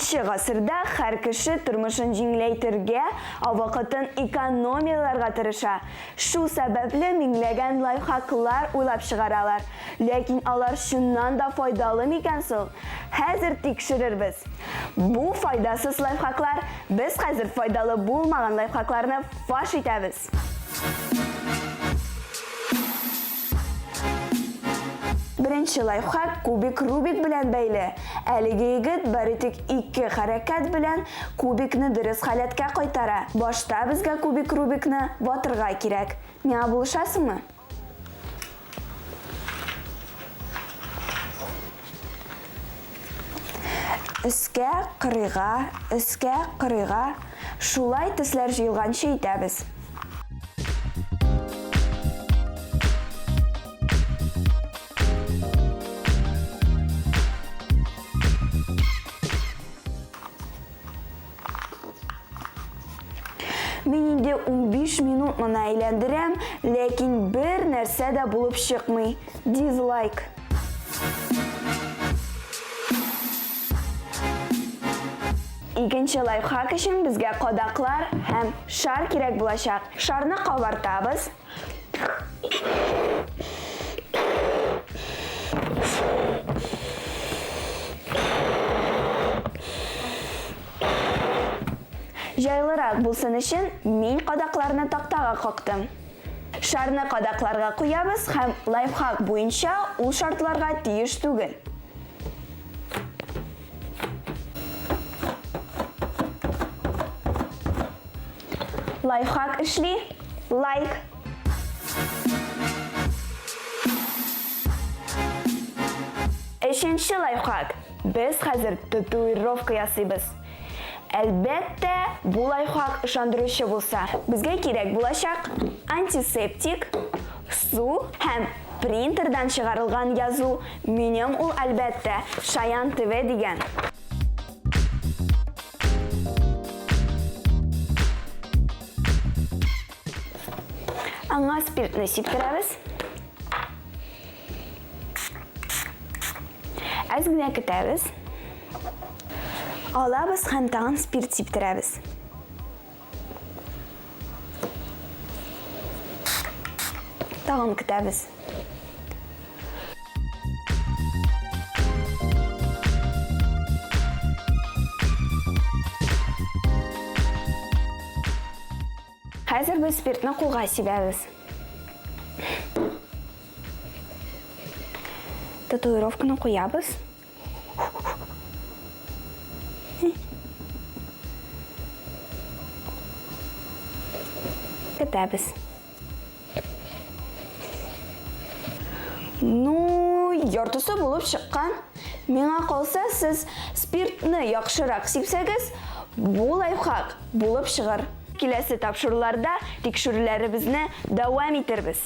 21 гасырда һәр кеше тормышын җиңеләйтергә, ә вакытын экономияләргә тырыша. Шул сәбәпле меңләгән лайфхаклар уйлап чыгаралар. Ләкин алар чыннан да файдалы микән соң? Хәзер тикшерербез. Бу файдасыз лайфхаклар, без хәзер файдалы булмаган лайфхакларны фаш итәбез. Беренче лайфхак кубик Рубик белән бәйле. Әлеге егет бары тик ике хәрәкәт белән кубикны дөрес халәткә кайтара. Башта безгә кубик Рубикны ватырга кирәк. Миңа булышасыңмы? Өскә, кырыйга, өскә, кырыйга. Шулай төсләр җыелганчы итәбез. Мин инде 15 минут моны әйләндерәм, ләкин бер нәрсә дә булып чыкмый. Дизлайк. Икенче лайфхак өчен безгә кадаклар һәм шар кирәк булачак. Шарны кабартабыз. Җайлырак булсын өчен мин кадакларны тактага кактым. Шарны кадакларга куябыз һәм лайфхак буенча ул шартларга тиеш түгел. Лайфхак эшли. Лайк. Өченче лайфхак. Без хәзер татуировка ясыйбыз. Әлбәттә, бу лайфхак ышандыручы булса. Безгә кирәк булачак антисептик, су һәм принтердан чыгарылган язу. Минем ул, әлбәттә, Шаян ТВ дигән. Аңа спиртны сиптерәбез. Әз генә көтәбез. Алабыз һәм тагын спирт сиптерәбез. Тагын көтәбез. Хәзер без спиртны кулга сибәбез. Татуировканы куябыз. Көтәбез. Ну, яртысы булып чыккан. Миңа калса, сез спиртны яхшырак сипсәгез, бу лайфхак булып чыгыр. Киләсе тапшыруларда тикшерүләребезне дәвам итербез.